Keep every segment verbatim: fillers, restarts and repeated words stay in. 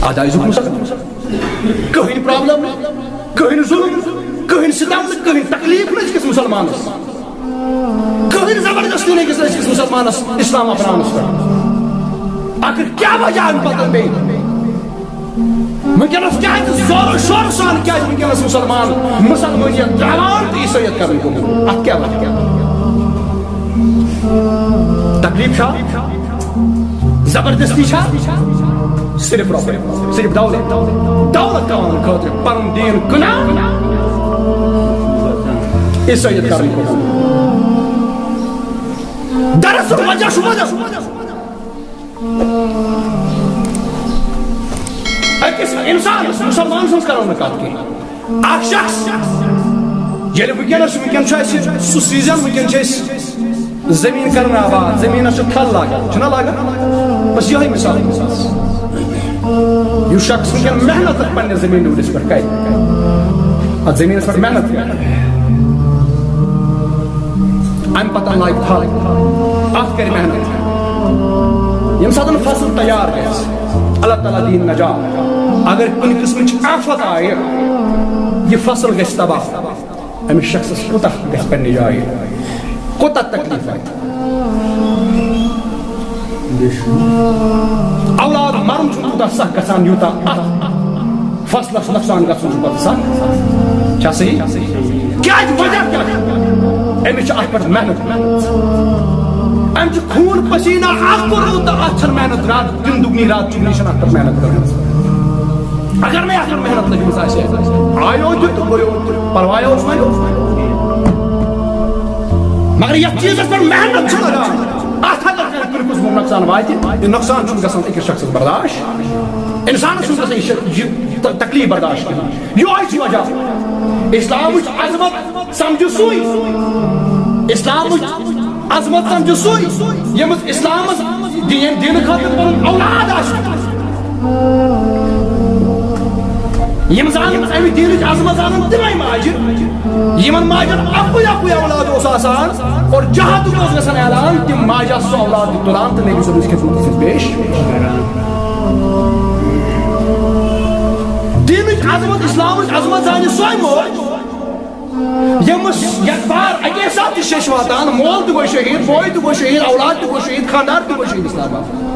ادا أزیُک مُسلمان، کٕہٕنۍ پرابلم، کٕہٕنۍ ظلم، کٕہٕنۍ ستم نہٕ، کٕہٕنۍ تکلیف نہٕ أزکِس مُسلمانس، کٕہٕنۍ زبردستی نہٕ أکِس أزکِس مُسلمانس اسلام اپناونس پٮ۪ٹھ۔ آخر کیٛاہ وجہ اَمہِ پتہٕ بیٚیہِ؟ وٕنکیٚنس کیٛازِ زورٕ شورٕ سان کیٛازِ وٕنکیٚنس مُسلمان مُسلمٲنیت ترٛاوان تہٕ عیسٲیت کرٕنۍ قبول؟ اتھ کیٛاہ وجہ؟ تکلیف چھا؟ زبردستی چھا؟ صرف رۄپے، صرف دولت، دولت کماونہٕ خٲطرٕ پنُن دیٖن کٕنان، عیسٲیت کرٕنۍ قبول۔ دراصل وجہ چھُ وجہ أکِس انسانس، مسلمان سٕنٛز کرو نہٕ کتھ کینٛہہ، اکھ شخص ییٚلہِ وٕنکیٚنس، وٕنکیٚن چھُ اَسہِ سُہ سیٖزن، وٕنکیٚن چھِ أسۍ زٔمیٖن کران آباد، زٔمیٖنَس چھُ تھل لاگان، چھُنہ لاگان؟ بس یِہوٚے مثال۔ یُس شخص وٕنکیٚن محنت پننہِ زٔمیٖن ڈوٗرِس پٮ۪ٹھ کرِ، اَتھ زٔمیٖنَس پٮ۪ٹھ محنت کرِ، اَمہِ پتہٕ لاگہِ تھل، اَتھ کرِ محنت، ییٚمہِ ساتہٕ فصل تیار گژھِ، اللہ تعالیٰ دِیِن نجات۔ اگر کُنہِ قٕسمٕچ آفت آیہِ، یہِ فصل گژھِ تباہ۔ أمِس شخصس کوٗتاہ گژھِ پننہِ جایہِ، کوٗتاہ تکلیف واتہِ۔ اولاد مرُن چھُنہٕ تیوٗتاہ سخ گژھان، یوٗتاہ اتھ فصلس نۄقصان گژھُن چھُ پتہٕ سخ۔ چھا صحیح؟ کیازِ؟ وجہ کیٛاہ چھُ؟ أمِس چھِ اتھ پٮ۪ٹھ محنت۔ أمۍ چھُ خوٗن پسیٖنہ اکھ کوٚرمُت تہٕ اتھ چھَنہٕ محنت، راتھ دِن دُگنی رات ژُگنی چھَنہٕ اتھ پٮ۪ٹھ محنت کٔرمٕژ۔ اگر نہٕ اتھ پٮ۪ٹھ محنت لٔجمٕژ آسہِ ہے، آیو تہِ تہٕ گوٚیو تہِ، پرواے اوس وۄنۍ۔ مگر یتھ چیٖزس پٮ۪ٹھ محنت چھِ لگان، اتھ اگر کانٛہہ کُنہِ قٕسمُک نۄقصان واتہِ، یہِ نۄقصان چھُنہٕ گژھان أکِس شخصس برداشت، انسانس چھُنہٕ گژھان یہِ ش-، یہِ ت-، تکلیف برداشت کینٛہہ۔ یِہوٚے چھُ وجہ۔ اسلامٕچ عظمت سمجھِ سُے، اسلامٕچ عظمت سمجھِ سُے، ییٚمِس اسلامس دین دِنہٕ خٲطرٕ پنُن اولاد آسہِ۔ یِم زانن امہِ دیٖنٕچ عظمت زانن تِمے ماجہِ، یِمن ماجن اکُے اکُے اولاد اوس آسان اور جہادُک اوس گژھان اعلان، تِم ماجہِ آسہٕ سُہ اولاد تہِ تُلان تہٕ نبی صٲبنِس خدمتس منٛز پیش۔ دیٖنٕچ عظمت، اسلامٕچ عظمت زانہِ سۄے موج، ییٚمِس یتھ بار اکے ساتہٕ تہِ شیٚش واتان، مول تہِ گوٚو شہیٖد، بوے تہِ گوٚو شہیٖد، اولاد تہِ گوٚو شہیٖد، خاندار تہِ گوٚو شہیٖد اسلام آباد۔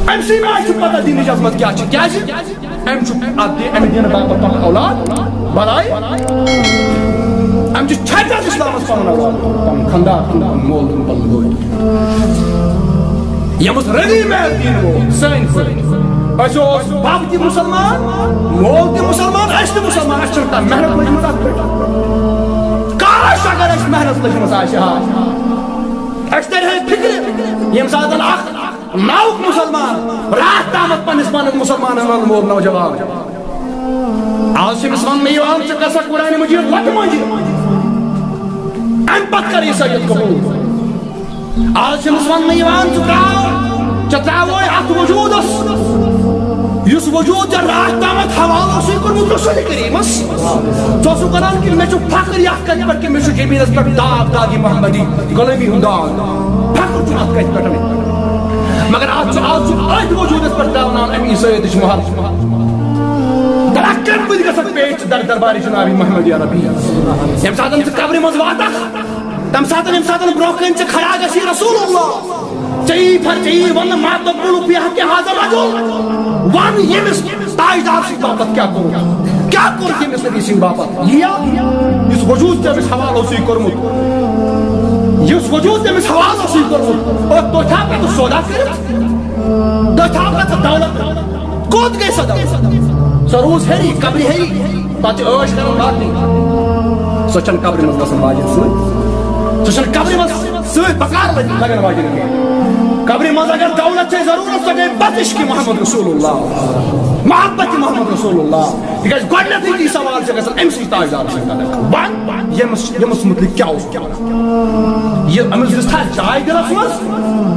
أمۍ سٕے ما چھُ پتہ دیٖنٕچ عظمت کیٛاہ چھِ؟ کیٛازِ؟ أمۍ چھُ اتھ دِ-، أمۍ دِنہٕ باپتھ پنُن اولاد بلاے۔ أمۍ چھُ چھٹان اسلامس پنُن اولاد، پنُن خاندار، پنُن مول، پنُن بوے۔ ییٚمِس ریڈی میڈ دیٖن ووت سٲنۍ پٲٹھۍ۔ أسۍ اوس بب تہِ مسلمان، مول تہِ مسلمان، أسۍ تہِ مسلمان، اَسہِ چھِنہٕ کانٛہہ محنت لٔجمٕژ اَتھ پٮ۪ٹھ۔ کاش اگر اَسہِ محنت لٔجمٕژ آسہِ ہا، اَسہِ تَرِ ہے فِکرِ، ییٚمہِ ساتہٕ اَکھ ناوُک مسلمان راتھ تامَتھ پنٛنِس پانَس مسلمانَن وَنان وول نوجوان۔ آز چھِ أمِس وَننہٕ یِوان، ژٕ کَر سا قرآنِ مجیٖد لَٹہٕ مۄنٛجہِ، اَمہِ پَتہٕ کَر عیٖسٲییت قبوٗل۔ آز چھِ أمِس وَننہٕ یِوان، ژٕ ترٛاو، ژےٚ ترٛاووے اَتھ وجوٗدَس، یُس وجوٗد ژےٚ راتھ تامَتھ حوالہٕ اوسُے کوٚرمُت رسول کریٖمَس۔ ژٕ اوسُکھ وَنان کہِ مےٚ چھُ فخر یَتھ کَتھِ پٮ۪ٹھ کہِ مےٚ چھُ زٔمیٖنَس پٮ۪ٹھ داغ، داغِ محمدی، غلٲمی ہُنٛد داغ۔ فخر چھُ اَتھ کَتھِ پٮ۪ٹھ۔ مگر آز چھُ، آز چھُ أتھۍ وجوٗدَس پٮ۪ٹھ ترٛاوناوان أمۍ عیٖسٲییتٕچ مۄہر۔ دَپان کَمہِ پٲٹھۍ گژھکھ پیش ژٕ در دربارِ جنابِ محمد یا ربی؟ ییٚمہِ ساتہٕ ژٕ قبرِ منٛز واتَکھ، تَمہِ ساتہٕ، ییٚمہِ ساتہٕ برونٛہہ کَنہِ ژےٚ کھڑا گژھی رسول اللہ، ژےٚ یی فر-، ژےٚ یی وَننہٕ، "ما تقول فی حق هذا الرجل؟" وَن، ییٚمِس تاجدار سٕنٛدِ باپتھ کیٛاہ کوٚر؟ کیٛاہ کوٚر ییٚمِس نبی سٕنٛدِ باپتھ؟ یہِ، یُس وجوٗد تٔمِس حوالہٕ اوسُے کوٚرمُت، یُس وجوٗد تٔمِس حوالہٕ اوسُے کوٚرمُت، اور تُہۍ تھاو پَتہٕ سودا کٔرِتھ؟ تُہۍ تھاو پَتہٕ دولت؟ کوٚت گٔے سۄ دولت؟ سۄ روٗز ہیٚری، قبرِ ہیٚری۔ پتہٕ چھِ عٲش کران باقٕے۔ سۄ چھَنہٕ قبرِ منٛز گژھن واجٮ۪ن سۭتۍ۔ سۄ چھَنہٕ قبرِ منٛز سۭتۍ بکار لگ-، لگن واجٮ۪ن کینٛہہ۔ قبرِ منٛز اگر دولت چھے ضروٗرت، سۄ گٔے بس عشق محمد رسول اللہ، محبت محمد رسول اللہ۔ تِکیٛازِ گۄڈٕنٮ۪تھٕے یہِ سوال چھُ گژھان أمۍ سٕے تاجدارَس سۭتۍ۔ وَن، ییٚمِس، ییٚمِس مُتعلِق کیٛاہ اوس؟ یہِ أمِس دِژ تھا جاے دِلَس منٛز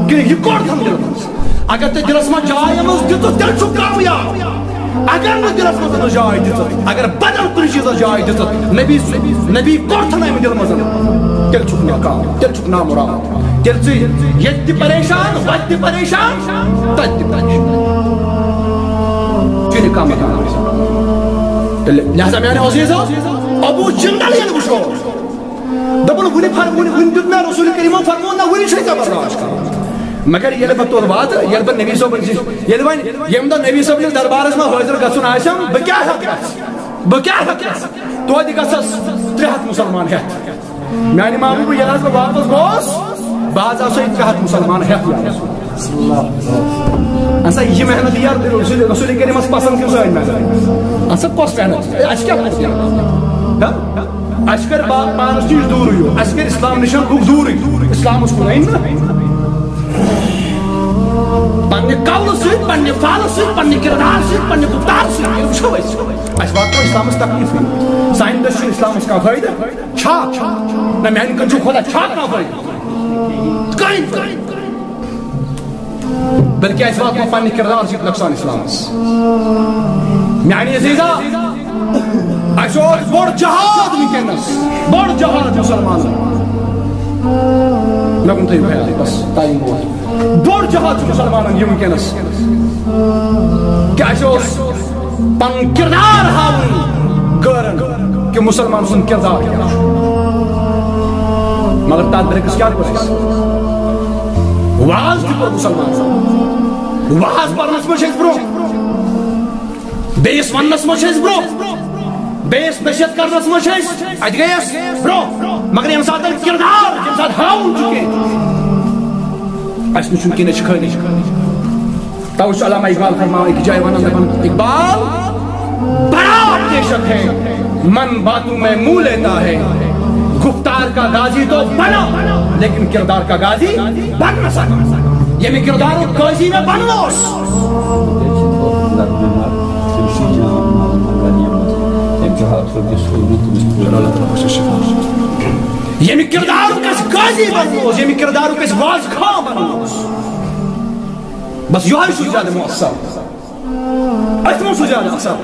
کِنہٕ یہِ کوٚڑ تھَم دِلَس منٛز؟ اگر ژےٚ دِلَس منٛز جاے أمِس دِژٕتھ، تیٚلہِ چھُکھ کامیاب۔ اگر نہٕ دِلس منٛز نہٕ جاے دِژٕتھ، اگر بدل کُنہِ چیٖزس جاے دِژٕتھ، نبی، نبی کوٚر تھنہٕ امہِ دِلہٕ منٛز، تیٚلہِ چھُکھ ناکام، تیٚلہِ چھُکھ نامراد۔ تیٚلہِ ژٕ ییٚتہِ تہِ پریشان، وتہِ تہِ پریشان، تتہِ تہِ پریشان۔ چھُنہٕ کانٛہہ مقام۔ تیٚلہِ لہذا میانیو عزیزو، ابو جندل ییٚلہِ وٕچھو، دوٚپُن، وُنہِ فر-، وُنہِ، وُنہِ دیُت مےٚ رسول کریمن فرموو، نہ، وُنہِ چھُے ژےٚ برداشت کرُن۔ مگر ییٚلہِ بہٕ توٚر واتہٕ، ییٚلہِ بہٕ نبی صٲبن نِش، ییٚلہِ وۄنۍ ییٚمہِ دۄہ نبی صٲبنِس دربارس منٛز حٲضِر گژھُن آسٮ۪م، بہٕ کیٛاہ ہٮ۪کہٕ گژھِ؟ بہٕ کیٛاہ ہٮ۪کہٕ گژھِ؟ توتہِ گژھس ترٛےٚ ہَتھ مُسلمان ہٮ۪تھ۔ میانہِ محبوٗبہٕ، ییٚلہِ حظ بہٕ واپس گوس، بہٕ حظ آسے ترٛےٚ ہَتھ مُسلمان ہٮ۪تھ یا رسول۔ اَسا یہِ محنت یار رسول، رسول کریمس پسند کِنہٕ سٲنۍ محنت؟ اَسا کۄس محنت؟ اَسہِ کیٛاہ کوٚر؟ ہہ؟ اَسہِ کٔر با-، پانَس نِش دوٗرٕے یوت۔ اَسہِ کٔر اِسلام نِش لُکھ دوٗرٕے۔ اِسلامَس کُن أنۍ نہٕ۔ پننہِ قولہٕ سۭتۍ، پننہِ فعلہٕ سۭتۍ، پننہِ کِردار سۭتۍ، پننہِ گُفتار سۭتۍ، یہِ وٕچھو أسۍ۔ اَسہِ واتنو اِسلامَس تکلیٖفٕے۔ سانہِ دٔسۍ چھُنہٕ اِسلامَس کانٛہہ فٲیدٕ۔ چھا؟ نہ، میٛانہِ کِنۍ چھُ خۄدا چھا کانٛہہ فٲیدٕ؟ کٕہٕنۍ، کٕہٕنۍ۔ بلکہ اَسہِ واتنو پننہِ کردار سۭتۍ نۄقصان اِسلامَس۔ میانہِ عزیزا، اَسہِ اوس بوٚڑ جہاد وٕنکیٚنَس، بوٚڑ جہاد مُسلمانَن۔ مےٚ کُن تھٲیِو خیال، بس ٹایم ووت۔ بوٚڑ جہاد چھُ مُسلمانَن یہِ وٕنکیٚنَس۔ کیٛاہ اَسہِ اوس پنُن کردار ہاوُن غٲرن کہِ مُسلمان سُنٛد کردار کیٛاہ چھُ۔ مگر تتھ برعکس کیٛاہ کوٚر اَسہِ؟ واز تہِ کوٚر مُسلمان۔ واز پرنس منٛز چھِ أسۍ برٛونٛہہ، بیٚیِس وننس منٛز چھِ أسۍ برٛونٛہہ، بیٚیِس نصیحت کرنس منٛز چھِ أسۍ، اتہِ گٔے أسۍ برٛونٛہہ۔ مگر ییٚمہِ ساتہٕ کردار، ییٚمہِ ساتہٕ ہاوُن چھُ کینٛہہ، اَسہِ نِش چھُنہٕ کینٛہہ، أسۍ چھِ خٲلی۔ توے چھُ علامہ اقبال فرماوان أکِس جایہِ ونان، دپان، اقبال، بڑا بے شک ہے، من باتوں میں منہ لیتا ہے، گفتار کا غازی تو بنا، لیکن کردار کا غازی بن نہ سکا۔ ییٚمہِ کردارُک قٲضی مےٚ بنووس۔ ییٚمہِ کردارُک أسۍ قٲضی بنووس، ییٚمہِ کردارُک أسۍ واز خان بنووس۔ بس یہے چھُ زیادٕ مؤثر۔ أتھۍ منٛز چھُ زیادٕ اثر۔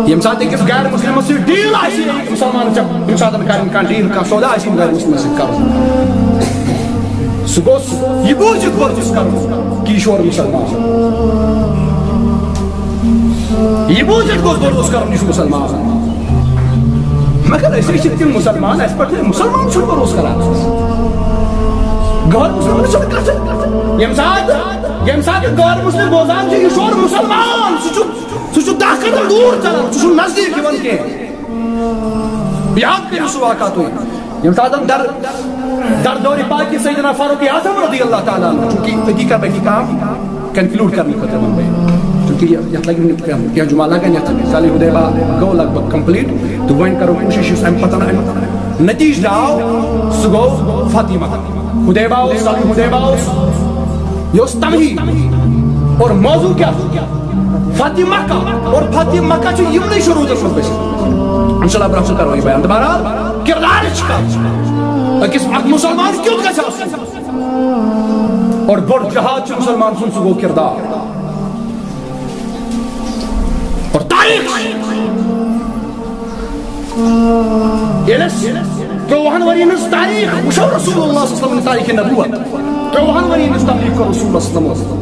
ییٚمہِ ساتہٕ أکِس غیر مسلمس سۭتۍ ڈیل آسہِ، مُسلمانس چھےٚ کُنہِ ساتہٕ کرٕنۍ کانٛہہ ڈیل، کانٛہہ سودا آسہِ کُنہِ غیر مسلمس سۭتۍ کرُن، سُہ گوٚژھ یہِ بوٗزِتھ بروسہٕ کرُن کہِ یہِ چھُ اورٕ مُسلمان۔ یہِ بوٗزِتھ گوٚژھ بروسہٕ کرُن، یہِ چھُ مُسلمان۔ مگر أسۍ چھِ تِم مُسلمان، اَسہِ پٮ۪ٹھ مُسلمان چھُنہٕ بروسہٕ کران۔ غٲر مُسلمانس چھُنہٕ کتھٕے۔ ییٚمہِ ساتہٕ، ییٚمہِ ساتہٕ غٲر مُسلم بوزان چھُ، یہِ چھُ اورٕ مُسلمان، سُہ چھُ، سُہ چھُ دَہ قدم دوٗر ژَلان، سُہ چھُنہٕ نزدیٖک یِوان کینٛہہ۔ یاد کٔرِو سُہ واقعہ تُہۍ۔ ییٚمہِ ساتہٕ در، در دورِ پاکی سیدنا فاروق اعظم رضی اللہ تعالیٰ عنہ، چونکہ أتی کرٕ بہٕ یہِ کٲم کنکلیوڈ کرنہٕ خٲطرٕ وَنہٕ بہٕ یہِ۔ چونکہ یہِ، یَتھ لَگہِ وٕنہِ کینٛہہ، کینٛہہ جمعہ لَگَن یَتھ۔ صلح حدیبیہ گوٚو لگ بگ کمپلیٖٹ، تہٕ وۄنۍ کَرو کوٗشِش یُس اَمہِ پَتہٕ اَمہِ نتیٖجہٕ درٛاو، سُہ گوٚو فتح مکہ۔ حدیبیہ اوس، صلح حدیبیہ اوس، یہِ اوس تمہیٖد۔ اور موضوع کیٛاہ؟ فتح مکہ۔ اور فتح مکہ چھُ یِمنٕے شروٗطن منٛز بٔسِتھ۔ انشاءاللہ برٛونٛہہ کُن کرو یہِ بیان۔ تہٕ بہرحال، کردارٕچ کتھ۔ أکِس اکھ مُسلمان کیُتھ گژھِ آسُن؟ اور بوٚڑ جہاد چھُ مُسلمان سُنٛد، سُہ گوٚو کردار۔ اور تاریخ، ییٚلہِ أسۍ ترٛۆوُہن ؤرین ہٕنٛز تاریخ وٕچھو، رسول اللہ صلی اللہ علیہ وسلم تاریخ نبوت، ترٛۆوُہن ؤرین ہٕنٛز تبلیغ کٔر رسول اللہ صلی اللہ علیہ وسلم۔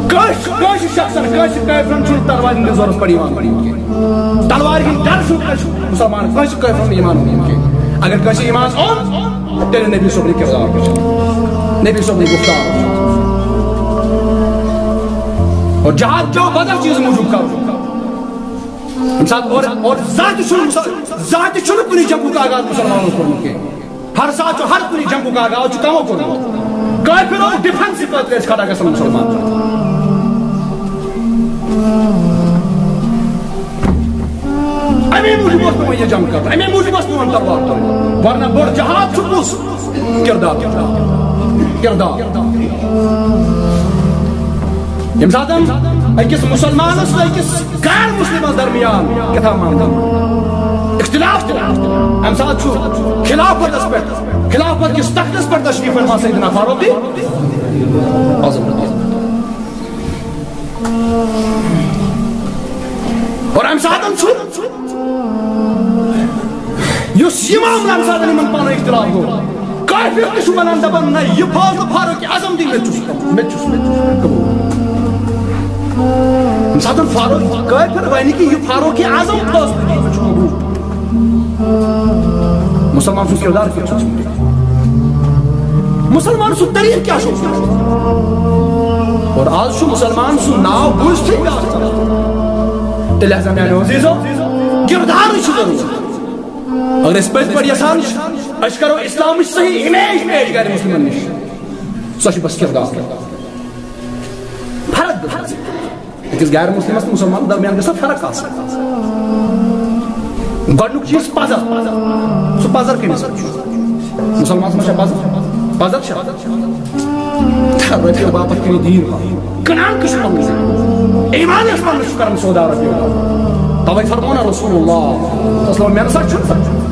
کٲنٛسہِ، کٲنٛسہِ شخصن، کٲنٛسہِ کٲفرن چھُنہٕ تلوارِ ہٕنٛدِس زورس پٮ۪ٹھ ایمان اوٚنمُت کینٛہہ۔ تلوارِ ہُنٛد ڈر چھُنہٕ کٲنٛسہِ مُسلمانس، کٲنٛسہِ کٲفرن ایمان اوٚنمُت کینٛہہ۔ اگر کٲنٛسہِ ایمان اوٚن، تیٚلہِ نبی صٲبُن کردار وٕچھُن، نبی صٲبُن گُفتار وٕچھُن۔ اور جہاد چھُ بدل چیٖز موٗجوٗب کرُن۔ ییٚمہِ ساتہٕ اورٕ، اورٕ زانٛہہ تہِ چھُنہٕ مُسل-، زانٛہہ تہِ چھُنہٕ کُنہِ جنگُک آغاز مُسلمانو کوٚرمُت کینٛہہ۔ ہر ساتہٕ چھُ، ہر کُنہِ جنگُک آغاز چھُ کمو کوٚرمُت؟ کٲفرو ڈِفنسہٕ خٲطرٕ ٲسۍ کھڑا گژھان مُسلمان۔ اَمے موٗجوٗب اوس پٮ۪وان یہِ جنگ کرُن، اَمے موٗجوٗب اوس پٮ۪وان تلوار تُلٕنۍ، ورنہ بوٚڑ جہاد چھُ کُس؟ کردار، کردار۔ ییٚمہِ ساتہٕ أکِس مُسلمانس تہٕ أکِس غیر مُسلمس درمیان کیٛاہ تام معاملہٕ، اختلاف تہِ، اَمہِ ساتہٕ چھُ خلافتس پٮ۪ٹھ، خلافت کِس تختس پٮ۪ٹھ تشریف فرما سیدنا فاروق اعظم رضی اللہ عنہ۔ اور امہِ ساتہٕ چھُ یُس یہِ معاملہٕ امہِ ساتہٕ یِمن پانہٕ اختلاف گوٚو، کافر تہِ چھُ ونان، دپان، نہ، یہِ فٲصلہٕ فاروق اعظم دی، مےٚ چھُس قبول، مےٚ چھُس، مےٚ چھُس قبول۔ ییٚمہِ ساتہٕ فاروق کافر ونہِ کہِ یہِ فاروق اعظم فٲصلہٕ دی، مےٚ چھُ قبول۔ مسلمان سُنٛد کردار کیٛاہ چھُ؟ مسلمان سُنٛد طریٖقہٕ کیٛاہ چھُ؟ اور آز چھُ مسلمان سُنٛد ناو بوٗزتھٕے بیٛاکھ ژلان۔ تیٚلہِ ہسا میٛانیو عزیٖزو، کردارٕچ چھِ ضروٗرت۔ اگر أسۍ پٔزۍ پٲٹھۍ یژھان چھِ، أسۍ کرو اسلامٕچ صحیح image پیش غیر مسلمن نِش، سۄ چھِ بس کردار۔ فرق گٔے۔ أکِس غیر مسلمس تہٕ مسلمان درمیان گژھِ فرق آسٕنۍ۔ گۄڈٕنیُک چیٖز پزر۔ سُہ پزر کٔمِس؟ مسلمانس منٛز چھا پزر؟ پزر چھا؟ تہٕ رۄپیہِ باپتھ کٔرِو دیٖن پزر۔ کٕنان کٔژ چھِ پنُن زٔمیٖن؟ ایمان یۄس پنُن چھُ کران سودا رۄپیہِ باپتھ۔ توے فرموو نا رسول اللہ صلی اللہ علیہ وسلم، مےٚ نسا چھُ،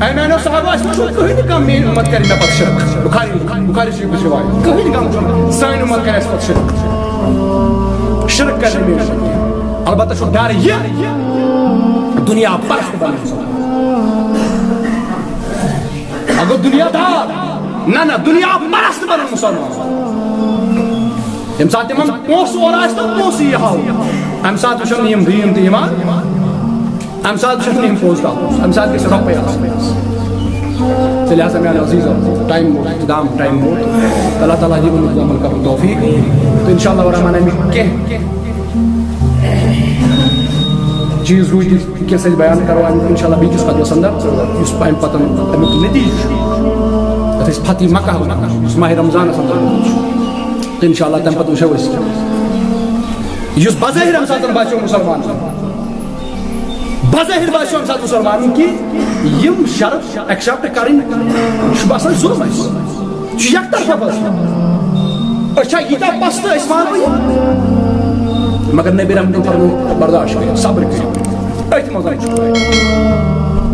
اے میانیو صحابہ، اَسہِ ما چھُ کٕہٕنۍ تہِ کانٛہہ میٲنۍ اُمت کرِ مےٚ پتہٕ شرک۔ بخاری، بخاری شریفٕچ روایت۔ کٕہٕنۍ تہِ کانٛہہ چھُنہٕ سٲنۍ اُمت کرِ اَسہِ پتہٕ شرک۔ شرک کرِ نہٕ بیٚیہِ۔ البتہ چھُ ڈر یہِ دُنیا پرست بنُن۔ اگر دُنیا دار، نہ، نہ، دُنیا پرست بنُن مسلمان۔ ییٚمہِ ساتہٕ تِمن پونٛسہٕ اورٕ آسہِ تہٕ پونٛسہٕ یی ہاوُن، اَمہِ ساتہٕ وٕچھن نہٕ یِم دیٖن تہٕ ایمان۔ اَمہِ ساتہٕ چھُنہٕ یِم پوٚز کَتھ، اَمہِ ساتہٕ گژھِ رۄپَے آسٕنۍ۔ تیٚلہِ ہسا میٛانیو عزیٖزو، ٹایم ووت، اختتام ٹایم ووت۔ اللہ تعالیٰ دِیِو مُکمل کرُن توفیٖق۔ تہٕ انشاءاللہ الرحمٰن اَمِکۍ کینٛہہ چیٖز روٗدۍ، کینٛہہ أسۍ بیان کرو اَمیُک انشاءاللہ بیٚیہِ کِس خطبس اندر، یُس اَمہِ پتہٕ اَمیُک نتیٖجہٕ چھُ، یَتھ أسۍ فتح مکہ وَنان، یُس ماہِ رمضانس اندر چھُ۔ تہٕ انشاءاللہ تَمہِ پتہٕ وٕچھو أسۍ۔ یُس بظٲہِر اَمہِ ساتہٕ باسیو مُسلمان، بظٲہِر باسیو اَمہِ ساتہٕ مُسلمانن کہِ یِم شرط accept کرٕنۍ چھُ باسان ظُلم اَسہِ۔ یہِ چھُ یکطرفہ فٲصلہٕ۔ أسۍ چھا ییٖتیٛاہ پستہٕ، أسۍ مانو یہِ؟ مگر نبی رحمتن فرموو، برداشت کٔرِو، صبر کٔرِو۔ أتھۍ منٛز چھُ۔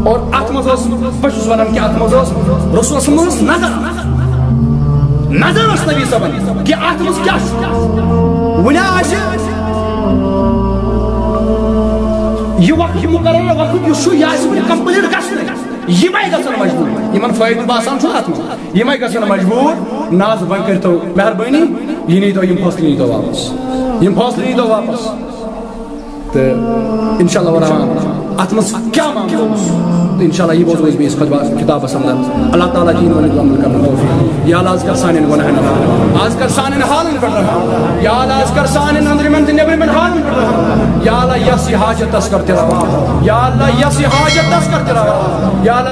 اور اَتھ منٛز ٲس، بہٕ چھُس وَنان کہِ اَتھ منٛز ٲس رسول صلی اللہ علیہ وسلم نظر۔ نظر ٲس نبی صٲبن کہِ اَتھ منٛز کیٛاہ چھُ۔ وُنہِ آسہِ یہِ وقت، یہِ مُقررہ وقت یُس چھُ، یہِ آسہِ وُنہِ complete گژھنٕے۔ یِمے گژھن مجبوٗر، یِمن فٲیدٕ باسان چھُ اَتھ منٛز، یِمے گژھن مجبوٗر۔ نہ حظ، وۄنۍ کٔرۍتو مہربٲنی، یہِ نیٖتو، یِم فٲصلہٕ نیٖتو واپس، یِم فٲصلہٕ نیٖتو واپس۔ تہٕ انشاءاللہ الرحمٰن اَتھ منٛز کیٛاہ معاملہٕ اوس، تہٕ انشاءاللہ یہِ بوزو أسۍ بیٚیِس خۄطبہ کِتابس اندر۔ اللہ تعالیٰ دِیِن وۄنۍ عمل کرنُک توفیٖق۔ یا اللہ، آز کر سانٮ۪ن گۄناہن، آز کر سانٮ۪ن حالن پٮ۪ٹھ رحم۔ یا اللہ، آز کر سانٮ۪ن أنٛدرِمٮ۪ن تہٕ نیٚبرِمٮ۪ن حالن پٮ۪ٹھ رحم۔ یا اللہ، یَس یہِ حاجت تس کر تہِ روا۔ یا اللہ، یَس یہِ حاجت تس کر تہِ روا۔ یا اللہ،